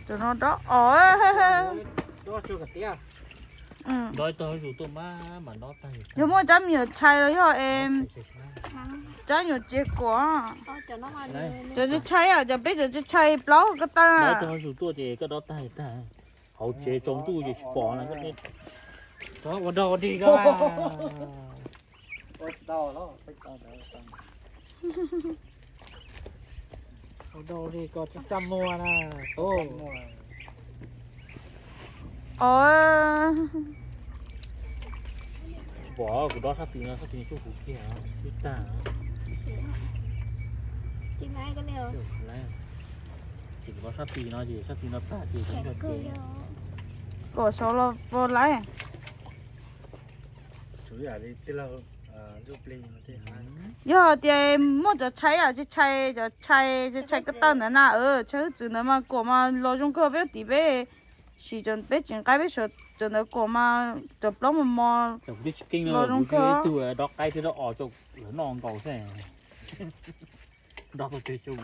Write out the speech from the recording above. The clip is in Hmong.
Cov no dob os. Yog muaj tsab me nyuam tshais los yog es tsab nyuam txiag kuam. Cov tsis tshais, cov peb cov tsis tshais plaub ko taw. Hauv tsev tsaus ntuj ces tsis pom. Ua dog dig ko, ua dog dig ko tsis txaj muag na. Tsis pom, kuv dob sab tid no, sab tid tsuj kuv kiag twb tag. Ces kuv dob sab tid no ces sab tid no tag ces kuv nrog ces. Kom saud los pos laiv. Yog tias muaj cov tshais yom, tsis tshais, cov tshais tsis tshais ko taw ntawd na, tshais hwj txwv ntawd mas kuam mas los zoo kawg. Peb tim peb siv cov peb tsis nqaij peb sawv cov ntawd kuam mas cov plaub mos mos los zoo kawg. Dob qaib thiab dob os rau lawv noj nkaus xwb. Dob tau cog xyoo.